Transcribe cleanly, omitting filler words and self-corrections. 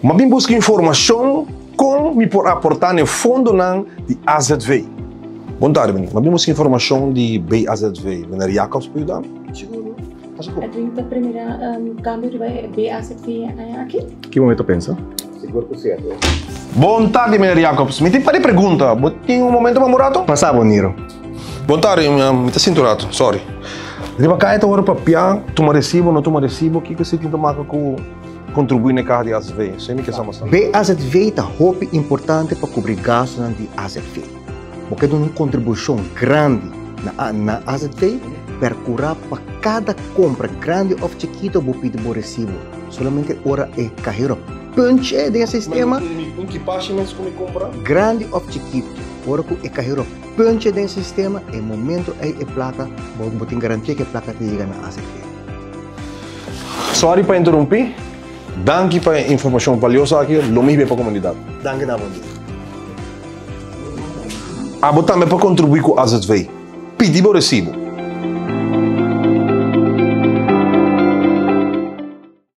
M'a bin buska informashon kon mi por aportá na e fondonan di AZV. Bon tardi, meneer. M'a bin buska informashon di BAZV. Meneer Jacobs por yuda mi? Sigur. Pasa ku. Edwin ta primera kambio riba e BAZV aña aki? Ki momento pensa? Sigur ku si, Edwin. Bon tardi, meneer Jacobs. Mi tin par di pregunta. Bo tin un momento pa mi un rato? Pasa bo, Niro. Bon tardi, mi ta sinti un rato. Sorry. Riba kaya ta wòrdu papiá, tuma resibo, no tuma resibo, kiko esei tin ta maka ku. Kontribuí na e kaha di azv. Esei mi ke sa mas tantu. BAZV ta hopi importante pa kubri gastunan di azv. Bo ke duna un kontribushon grandi na na azv, perkurá pa kada kompra grandi òf chikito bo pidi bo resibo. Solamente ora e kahero punch e den e sistema. Un kipashi mes ku mi kumpra? Grandi òf chikito, ora ku e kahero punch e den e sistema, e momento ei e plaka bo tin garantia ku e plaka ta yega na azv. Sorry pa interumpi. Danki pa e informacion valioso aki. Lo mi hib'e pa comunidad. Danki na bo dia. Abo tambe por contribui cu AZV. Pidi bo recibo.